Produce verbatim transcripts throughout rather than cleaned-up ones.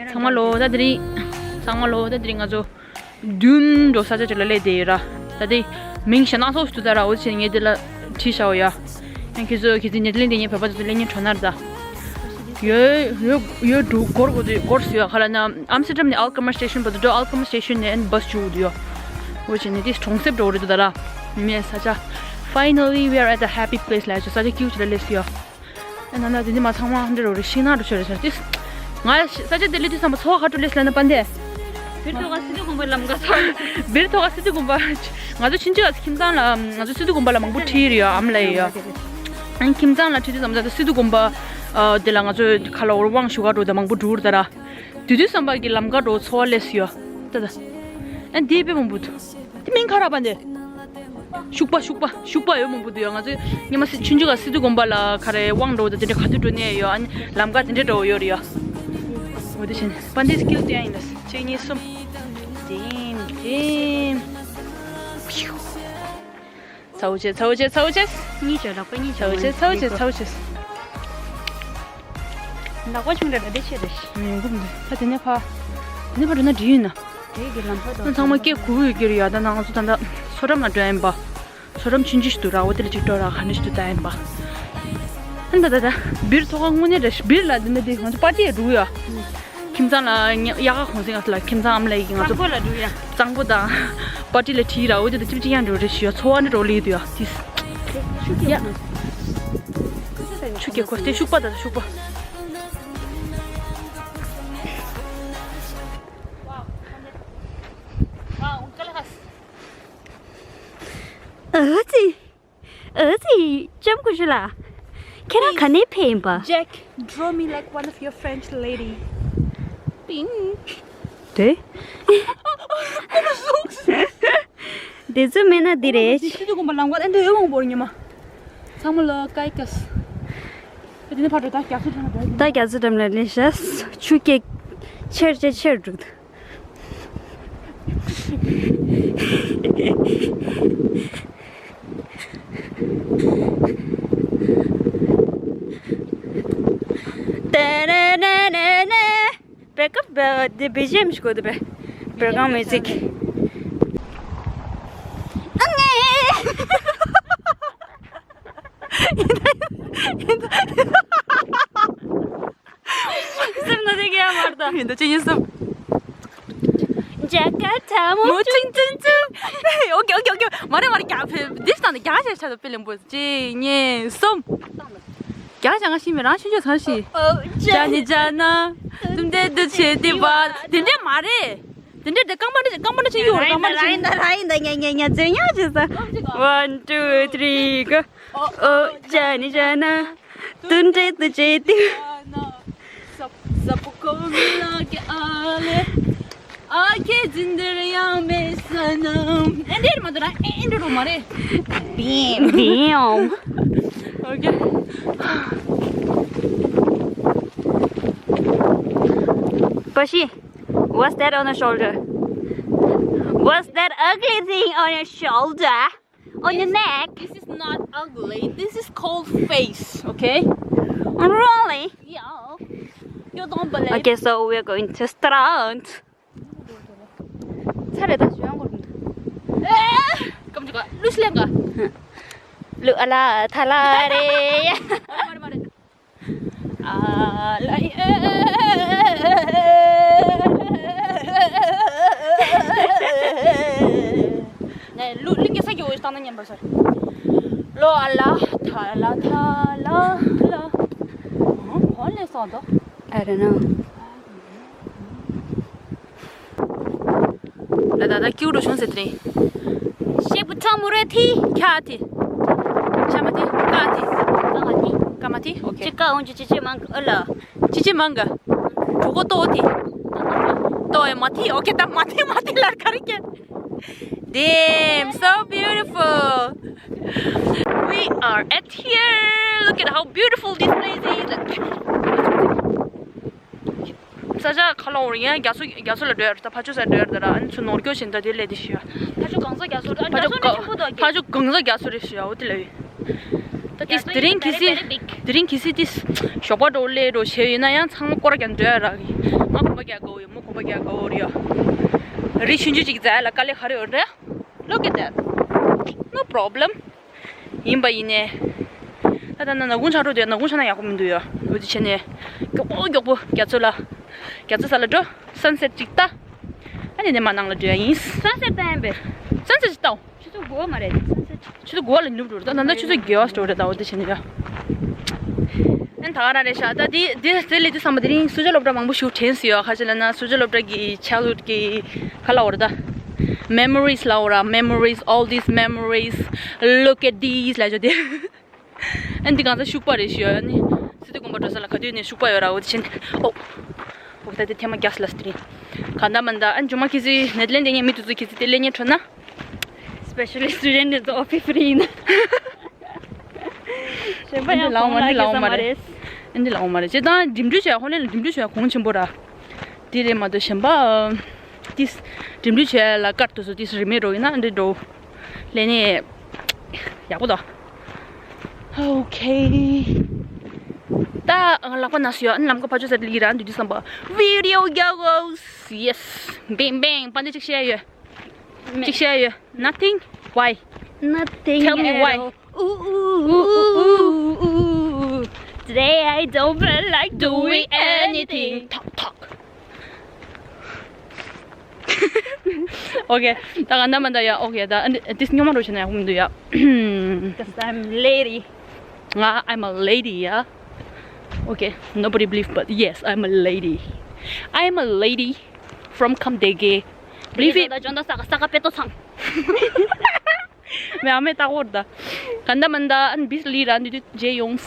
ཚང་མ་ལོ། ད་དེ་རིང་། ཚང་མ་ལོ། ད་དེ་རིང་ང་ཚོ་མདུན་འགྲོ་ས་ཆ་ཅིག་ལ་སླེབས་བསྡད་ཡོད་ར། ད་དེ་མིང་ཞེ་ནག་སོགས་ཤིག་འདུག་ད་ར། འོ་ཆེ་ངས་དེ་ལ་བྲིས་བཞག་ཡོད་ཡ། ཡང་ཁྱེད་ཚོ་ཁྱེད་ཚོ་ནེ་ཐར་ལེན་ཌི་ནས་ཕེབས་པ་དེ་ཚོ་སླེབས་མཁན་འགྲོ་ན་ར། ད་ཡོད་ཡོད་ཡོད་འགྲོ་འགོར་དགོས་དུས་འགོར་སོང་ཡ། ག་ལབ་ན་ཨམ་སི་ཊར་ཌམ་ནས་ཨལ་ཀེ་མར་སི་ཊེ་ཤན་བར་དུ་འགྲོ། ཨལ་ཀེ་མར་སི་ཊེ་ཤན་ནས་ཨན་བྷ་སི་འགྲོ་གི་འདུག་ཡ། འོ་ཆེ་ནས་དེ་གྲོང་གསེབ་འགྲོ་རེད་འདུག་ད་ར། མེད་ས་ཆ། Finally, we are at the happy place. ལ་ཡ་ཆོ་ས་ཆ་ཀིའུ་ཆེ་ལ་སླེབས་སོང་ཡ། ཨ་ན་ན་དེ་འདི་མ་ཚང་མ་འདི་རོ་རེ་ཤིང་ནག་འགྲོ་ཆོད་རེ་ཆོད་ཏིས། ང་ས་ཆ་དེ་ལི་དུས་ཙམ་པ་ཚོ་ཁ་ཏུ་ལེས་ལ་ན་པན་དེ། བིར་ཐོག་སི་ཏུ་དགོན་པའི་ལམ་ཁ་ཚོ། བིར་ཐོག་སི་ཏུ་དགོན་པ། ང་ཚོ་ཆུན་ཆུ་ཁྱིམ་ཚང་ལ་ང་ཚོ་སི་ཏུ་དགོན་པ་ལ་མང་པོ་ཁྲིད་ཡོད་ཨམ་ལ་ཡོད། ཨ་ཁྱིམ་ཚང་ལ་ཁྲིད་དུས་ཙམ་པ་སི་ཏུ་དགོན་པ། དེ་ལ་ང་ཚོ་ཁ་ལ་འོར་དབང་ཞུ་ག་འགྲོ་ད་མང་པོ་འགྲུར་ད་ར། དུས་དུས་ཙམ་པ་གི་ལམ་ཁ་འགྲོ་ཚོ་ལེས་ཡོད། ད་ད། ཨ་འདི་དཔེ་མང་པོ་འདུག་དེ་མིང་ཁ་ར་པ་འདི། ཤུག་པ་ཤུག་པ་ཤུག་པ་ཡོད་མང་པོ་འདུག་ཡ། ང་ཚོས་ཉི་མ་སི་ཆུན་ཆུ་ག་སི་ཏུ་དགོན་པ་ལ་ཁ་རེ་དབང་འགྲོ་དང་དེ་འདྲ་ག་དུས་འགྲོ་ནས་ཡོད། ཨ་ནི་ལམ་ཁ་དེ་འདྲ་འགྲོ་ཡོད་རེད་ཡ། འོ་དེ་བཞིན་པ་འདི་སི་ཀིལ་དེ་ཡིན་ལ་གཅིག་གཉིས་གསུམ། དེམ་དེམ། ཚའོ་ཆེ་ཚའོ་ཆེ་ཚའོ་ཆེ། གཉིས་བྱས་ལག་པ་གཉིས་བྱས། ཚའོ་ཆེ་ཚའོ་ཆེ་ཚའོ་ཆེ། ལག་པ་ཆུང་འདྲ་འདྲ་དེ་ཆེ་རེད། ཡོང་གི་མི་འདུག་ད་དེ་ནས་ཕ། དེ་ནས་ཕ་འགྲོ་ན་འགྲིག་ཡོད་ན། དེ་གི་ལམ་ཁ་དང་། ཚང་མ་སྐད་གོ་གི་ཡོད་ཀྱི་རེད་ཡ། ད་ང་ཚོ་ད་ལྟ་མཚོ་འགྲམ་ལ་འགྲོ་ཡིན་པ། མཚོ་འགྲམ་ཆུང་ཆུང་ཞིག་འདུག་ར། འོ་དེ་ལ་ཅིག་འགྲོ་ར། ག་འདྲ་ཞིག་འདུག་ལྟ་ཡིན་པ། ཨ་ད་ད་ད་བིར་ཐོག་ཁ་དངོས་གནས་རེད། བིར་ལ་འདི་ནས་འདི་ང་ཚོ་པར་ཊི་ཡ་འགྲོ་ཡ། ཁྱིམ་ཚང་ལ་ཉ་དབྱར་ཁ་གུང་སེང་ང་ཚོ་ལ་ཁྱིམ་ཚང་ཨ་མ་ལགས་ཀྱིས་ང་ཚོ་གཙང་པོ་ལ་འགྲོ་ཡ། གཙང་པོ་དང་པར་ཊི་ལ་ཁྲིད་ར། འོ་དེ་ད་ཅིབ་ཅིག་ཡང་འགྲོ་རེ་ཞུ་ཡ། ཚོ་བ་ནི་འགྲོ་ལེ་འདུག་ཡ། དིས་ཤུགས་ཡ། ཆུ་སྐྱེས་གོ་སྟེ་ཤུག་པ་དང་ཤུག་པ། ཨ་ཙི། ཨ་ཙི། ལྕམ་སྐུ་ཞབས་ལགས། ཁྱེད་རང་ག་ནས་ཕེབས་ཡིན་པ། Jack, draw me like one of your French lady. Pink. དེ། དེ་ཚོ་མེད་ན་འདི་རེད། སི་ཏུ་དགོན་པ་ལམ་ཁ་ཨེ་འདི་ཡོད་མང་པོ་ཉི་མ། ཚང་མ་ལ་ཀའི་ཀས། དེ་ནས་ཕར་འགྲོ་ད་རྒྱ་མཚོ་འགྲམ་ལ་འགྲོ། ད་རྒྱ་མཚོ་འགྲམ་ལ་སླེབས་ཤག་ཆུ་སྐྱེས་ཆེར་ཆེར་ཆེར་འགྲོ་འདུག་ཏེ་རེ་རེ་རེ་རེ། བེ་ཀབ་བེ་དེ་བེ་ཇི་ཨེམ་ཞིག་གོ་དེ་བེ་བེ་ཀམ་མིའུ་ཛིག་སེམས་ན་དེ་ག་ཡ་མར་ད། ཡིན་ད་ཅི་ཡིན་སམ། ཇ་ཀ་ཐ་མོ་ཅུང་ཅུང་ཅུང་། ཨོ་ཀེ་ཨོ་ཀེ་ཨོ་ཀེ། མ་རེད་མ་རེད། རྒྱ་ཕེབས་འདི་སྟངས་ནས་རྒྱ་ཆེ་ཆ་དུ་དཔེ་ལེན་པོ། གཅིག་གཉིས་གསུམ། རྒྱ་ཆ་ང་ཤི་མི་རང་ཆུང་ཆུང་ཚང་ཤི། ཇ་ནི་ཇ་ན། ཏུམ་ཏེ་ཏུ་ཆེ་ཏི་བ། དེ་འདྲས་མ་རེད། དེ་འདྲས་དེ་རྐང་པ་འདྲ་རྐང་པ་འདྲ་ཆེ་ཡོད། རྐང་པ་འདྲ་ཆེ། ར་ཡིན་ད་ར་ཡིན་ད་ཉ་ཉ་ཉ་ཛེ་ཉ་ཅི་ས། One, two, three, go. ཨོ་ཨོ་ཇ་ནི་ཇ་ན། ཏུན་ཏྲེ་ཏུ་ཅེ་ཏི། ཨ་ཁེ་འཛིན་འདིར་ཡང་མེད་ས་རྣམས། ཨེ་འདིར་མ་འདུག་ར། ཨེ་འདི་རུ་མ་རེད། བེམ་བེམ། ཨོ་ཀེ། Bashi, what's that on your shoulder? What's that ugly thing on your shoulder? On your neck? This is not ugly. This is called face, okay? Really? Yeah. You don't believe? Okay, so we're going to restaurant. ཚ་རེ་ད་ཞོན་གོ་རུ། ཨེ། ཀམ་ཅུ་ག་ལུས་ལེན་ག་ལུ་ཨ་ལ་ཐ་ལ་རེ། མ་རེད་མ་རེད། ཨ་ལ་ཡེ། ནས་ལུ་ལིང་གེ་ས་གི་འོ་ཡི་སྟངས་ན་ཉན་པར་སར། ལོ་ཨ་ལ་ཐ་ལ་ཐ་ལ་ལ། ཧོན་ལེ་སོང་དོ། I don't know. ད་ད་ད་ཀིའུ་འགྲོ་བྱུང་ཟེར་དེ་རིང་། ཤེག་པུ་ཐོ་མུ་རེ་ཐི་ཁྱ་ཐི། ཆ་མ་ཐི་ཀ་ཐི། ཀ་མ་ཐི། ཀ་མ་ཐི། ཨོ་ཁེ། ཅི་ཀ་འོང་ཅི་ཅི་ཅི་མང་ཨ་ལ། ཅི་ཅི་མང་ག་གྲོ་གོ་ཏོ་ཐི། ཏོ་ཨེ་མ་ཐི། ཨོ་ཁེ། ད་མ་ཐི་མ་ཐི་ལར་ག་རེ་ཀེ། Damn, so beautiful. We are at here. Look at how beautiful this place is. ས་ཆ་ཁ་ལོ་བོར་ཡང་རྒྱ་མཚོ་རྒྱ་མཚོ་ལ་འགྲོ་ཡ་རེད། ད་ཕ་ཆོས་ས་འགྲོ་ཡ་རེད། ད་ཨ་ནི་ཚུར་ནོར་སྐྱོ་བཞིན་ད་དེ་ལས་དེ་ཤི་ཡ། ཕ་ཆོས་གང་ས་རྒྱ་མཚོ་རེད། ཨ་རྒྱ་མཚོ་ནི་ཆེན་པོ་འདུག་ཕ་ཆོས་གང་ས་རྒྱ་མཚོ་རེད་ཤི་ཡ། འོ་དེ་ལ་ཡོད། ད་དེ་དེ་རིང་གི་སི་དེ་རིང་གི་སི་དེ་ཞོགས་པ་འགྲོ་ལས་འགྲོ་བྱས་ཡོད་ན་ཡང་ཚང་མ་སྐོར་རྒྱག་འགྲོ་ཡ་རག་གི། ང་གོམ་པ་རྒྱག་དགོས་ཡོད། མོ་གོམ་པ་རྒྱག་དགོས་ཡོད་རེད་ཡ། རི་ཆུང་ཆུང་ཅིག་འཛེག་ཡ་ལ་དཀའ་ལས་ག་རེ་ཡོད་རེད། Look at that. No problem. ཡིན་པ་ཡིན་ནས། ད་ད་ན་ནག་ཁུང་ཆགས་འགྲོ་དེ་ནག་ཁུང་ཆགས་ན་ཡག་པོ་མི་འདུག་ཡ། འོ་དེ་བྱས་ནས་མགྱོགས་པོ་མགྱོགས་པོ་རྒྱ་མཚོ་ལ་རྒྱ་མཚོ་ས་ལ་འགྲོ། སན་སེཊ་ཅིག་ལྟ། ཨ་ནི་ནས་མ་ནང་ལ་འགྲོ་ཡ་ཡིན། སན་སེཊ་ལྟ་ཡིན་པས། སན་སེཊ་ཅིག་ལྟའོ། ཆུ་ཚོད་དགུ་པ་མ་རེད། སན་སེཊ། ཆུ་ཚོད་དགུ་པ་ལ་ནུབ་འགྲོ་རེད། ད་ད་ལྟ་ཆུ་ཚོད་བརྒྱད་པ་ཞིག་འགྲོ་རེད། ད་འོ་དེ་བྱས་ནས་ཡ། ཨན་ད་ག་རང་རེད་ཤག་ད་འདི་འདི་ཟེར་ལས་དུས་ཙམ་པ་དེ་རིང་སུ་ཇ་སློབ་གྲྭ་མང་པོ་ཞིག་དྲན་སོང་ཡོད། ཁ་ཤས་ལ་ན་སུ་ཇ་སློབ་གྲྭ་གི་childhood གི་ག་ལ་འོ་རེད་ད། Memories ལ་འོ་ར། Memories, all these memories, look at these ལ་ཇོ་དེ། ཨན་འདི་གང་ཚ་ཤུག་པ་རེད་ཤི་ཡོད། ཨ་ནི་སི་ཏུ་དགོན་པ་འགྲོ་ས་ལ་ག་དུས་ནས་ཤུག་པ་ཡོད་ར། འོ་དེ་ཕྱིན་ཨོ། འོ་ད་དེ་ཐེངས་མ་རྒྱགས་ལ་སི་ཏུ་རིང་། ག་འདའ་མ་འདའ་ཨན་ཇོ་མ་ཁི་ཟི་ནེ་དི་ལན་དེ་ངའི་མི་དུ་ཚོ་ཁི་ཟི་དེ་ལེན་ཉེ་འཕྲོ་ན། Specially student is office free ཡིན། གཞན་པ་ཡང་གོང་ལ་གི་ས་མ་རེད། ཨེ་འདི་ལའོ་མ་རེད། ཅེ་དང་འགྲིམ་འགྲུལ་བྱས་ཧོ་ལན་ལ་འགྲིམ་འགྲུལ་བྱས་གོང་ཆེན་པོ་ར། དེ་རེད་མ་གཏོགས་གཞན་པ། ཏིས་འགྲིམ་འགྲུལ་བྱས་ལ་ཀར་དུ་སོ་ཏིས་རི་མེད་རོ་ཡིན་ན་འདི་འགྲོ། ལས་ནས་ཡག་པོ་དང་། ཨོ་ཁེ། ད་ལག་པ་ན་སུ་ཡོད། ཨ་ནི་ལམ་ཀ་ཕ་ཆོས་ས་ལི་ར་འདི་འདི་བསམ་པ། Video goggles. Yes. Bang bang. པ་འདི་ཅིག་བཤད་ཡོད། ཅིག་བཤད་ཡོད། Nothing. Why? Nothing. Tell me why. Ooh, ooh, ooh, ooh, ooh, ooh. Today I don't feel like doing anything. Talk, talk. Okay. ད་ག་འདའ་མ་འདའ་ཡ། Okay. ད་ཨ་ནི་ཏིས་ཉོ་མ་རོ་ཤ་ན་ཡ་ཧུམ་འདུ་ཡ། Because I'm lady. ང་I'm a lady, yeah. Okay. Nobody believe, but yes, I'm a lady. I'm a lady from Kamdege. Believe it. ད་ཇོན་ད་ས་ཀ་ས་ཀ་པེ་ཏོ་ཚང་། མེ་ཨ་མེ་ཏག་ཝར་ད། ག་འདའ་མ་འདའ་ཨན་བིས་ལི་ར་འདི་དུ་ཇེ་ཡོངས།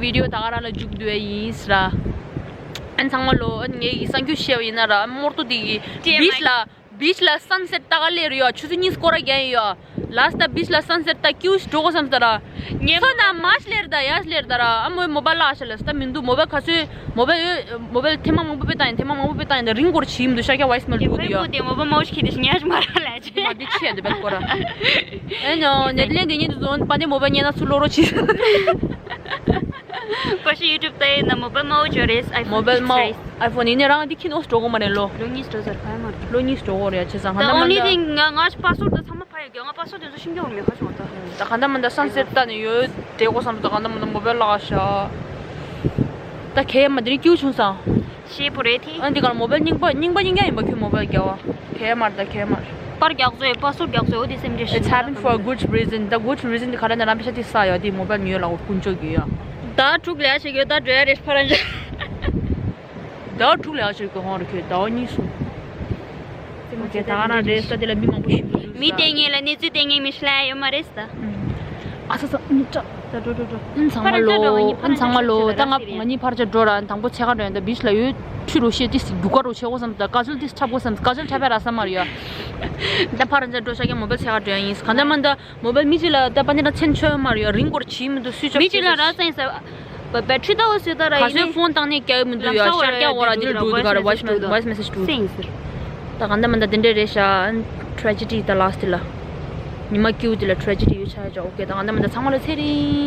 བི་ཌི་ཡོ་ད་ག་རང་ལ་འཇུག་འདོད་ཡིན་ཟེར། ཨན་ཚང་མ་ལོ། ཨན་ངེད་ཀྱི་གསར་འགྱུར་བཤད་པ་ཡིན་ན་ར། ཨན་མོར་ཏོ་དེ་གི་བིཆ་ལ་བིཆ་ལ་སན་སེཊ་ལྟ་ག་སླེབས་ཡོད། ཆུ་ཚོད་གཉིས་སྐོར་ར་བརྒྱབ་ཡོད། ལ་སི་ད་བིཆ་ལ་སན་སེཊ་ལྟ་ཀིའུ་ཞིག་འགྲོ་དགོས་བསམ་ས་ར། ངས་ཚོ་ན་མ་ཞིག་ལེར་ད་ཡ་ཞིག་ལེར་ད་ར། ཨ་མོའི་མོ་བལ་ལག་ཤ་ལ་སི་ད་མི་འདུག་མོ་བལ་ག་ཚོད་མོ་བལ་ཡོད། མོ་བལ་ཐེངས་མ་མང་པོ་པས་བཏང་ཡིན། ཐེངས་མ་མང་པོ་པས་བཏང་ཡིན། ད་རིང་སྐོར་བྱིས་མི་འདུག་ཤ་ཀྱ་ཝོ་ཡིས་མེལ་འགྲོ་གི་ཡོད། དེ་མོ་བལ་མོ་ཞིག་གིས་དེ་ཉལ་ཞིག་མ་ར་ལས་ཅི། མ་འདི་ཆེ་འདི་བལ་སྐོར་ར། ཨེ་ནོ་ནེ་ཐར་ལེན་ཌི་ཉིད་དུ་ཛོན་པ་འདི་མོ་བལ་ཉལ་ན་ཚུར་ལོག་རོགས་གྱིས། པ་ཤི་ཡུ་ཊུབ་ལྟ་ཡིན་ན་མོ་བལ་མའོ་ཇོ་རེས། ཨའི་ཕོན་མོ་བལ་མའོ། ཨའི་ཕོན་ཡིན་ནའི་རང་འདི་ཁྱི་ནོ་སི་འགྲོ་གོ་མ་རེད་ལོ། ལོ་གཉིས་འགྲོ་ཟེར་ཕ་ཡ་མ་རེད། ལོ་གཉིས་འགྲོ་གོ་རེད་ཡ་བྱས་ཙང་ཧ་ད་ན་ཨོན་ལི་མ་ཐིང་ང་ང་པ་སི་ཝར་ཌི་ཚང་མ་ཕ་ཡ་གི་ང་པ་སི་ཝར་ཌི་དེ་ཚོ་ཤིང་རྒྱག་མེད་ཁ་བྱུང་ད། ད་ག་ད་མ་ད་སན་སེཊ་ལྟ་ནས་ཡོད་བསྡད་གོ་བསམ། ད་ག་ད་མ་ད་མོ་བལ་ལག་ཤ། ད་ཁེ་མ་དེ་རིང་སྐྱིད་པོ་བྱུང་སོང་། ཤེས་པོ་རེད་དེ། ཨ་འདི་གར་མོ་བལ་རྙིང་པ་རྙིང་པ་རྙིང་རྐྱང་ཡིན་པ་ཁྱོད་མོ་བལ་རྒྱག་པ། ཁེ་མར་ད་ཁེ་མར། པར་རྒྱག་ཚོད་པ་སུ་རྒྱག་ཚོད་འོ་དེ་སེམས་ཁྲལ་It's happened for a good reason. The good reason དེ་ག་རེ་ན་རང་པེ་ཤ་དེ་ས་ཡ་དེ་མོ་བལ་ཉོས་ལ་འོ་ཀུན་སྤྱོད་རྒྱུ་ཡ། ཟླ་དྲུག་ལས་ཞིག་ཡོད་ད་འགྲོ་ཡ་རེད་ཕ་ར་འཇག་ཟླ་དྲུག་ལས་ཞིག་གི་ཧོང་རུ་ཁྱོད་ཟླ་བ་གཉིས་སུ། ཨོ་ཀེ་ད་ག་ན་རེད་ས་དེ་ལ་མི་མང་པོ་ཞིག་འདུག་མི་དེ་ངེད་ལ་གནས་ཚུལ་དེ་ངེད་མི་ཤི་ལ་ཡོད་མ་རེད་ད། ཨ་ས་ས་ཨུན་ཏྲ། ད་འགྲོ་འགྲོ་འགྲོ། ཨུན་ཚང་མ་ལོ། ཨུན་ཚང་མ་ལོ། ད་ང་ང་གཉིས་ཕར་ཆ་འགྲོ་ར། དང་པོ་ཚེ་ག་འགྲོ་ཡིན་ད་བིཆ་ལ་ཡོད། ཁྲུ་རུ་ཤེས་ཏིས་རྒྱུ་ག་རུ་ཆེ་གོ་བསམ། ད་ཀ་ཇུལ་ཏིས་འཁྲབ་གོ་བསམ། ཀ་ཇུལ་འཁྲབ་པའི་ར་ས་མ་རེད་ཡ། ད་ཕར་ཆ་འགྲོ་ཤ་ཀྱ་མོ་བལ་ཚེ་ག་འགྲོ་ཡ་ཡིན། ག་འདྲ་མ་འདྲ་མོ་བལ་མི་གཅིག་ལ་ད་པ་ནི་ར་མཚན་ཆོད་མ་རེད་ཡ། རིང་སྐོར་བྱིས་མི་འདུག་སུས་ཆོག་མི་གཅིག་ལ་ར་སེང་ས། བ་བེ་ཊི་རི་ད་འོ་སུས་ད་ར་ག་ཡིན་ཚོད་ཕོན་བཏང་ནས་སྐྱ་ཡོད་མི་འདུག་ཡ། ཤར་སྐྱ་འོ་ར་འདིར་འགྲོ་འདུག་ག་ར་ཝོ་ཡིས་མེ་སེ་ཇི་འགྲོ་འདུག་སེང་ཟེར། ད་ག་འདྲ་མ་འདྲ་དེ་འདྲ་རེད་ཤག་ཊེ་རེ་ཇི་ཌི་ད་ལ་སི་ཊི་ལ། ཉི་མ་སྐྱིད་པོ་དེ་ལ་ཊེ་རེ་ཇི་ཌི་ཡོད་ཆ་ཡ་ཅག་ཨོ་ཀེ་ད་ག་འདྲ་མ་འདྲ་ཚང་མ་ལ་ཚེ་རིང་།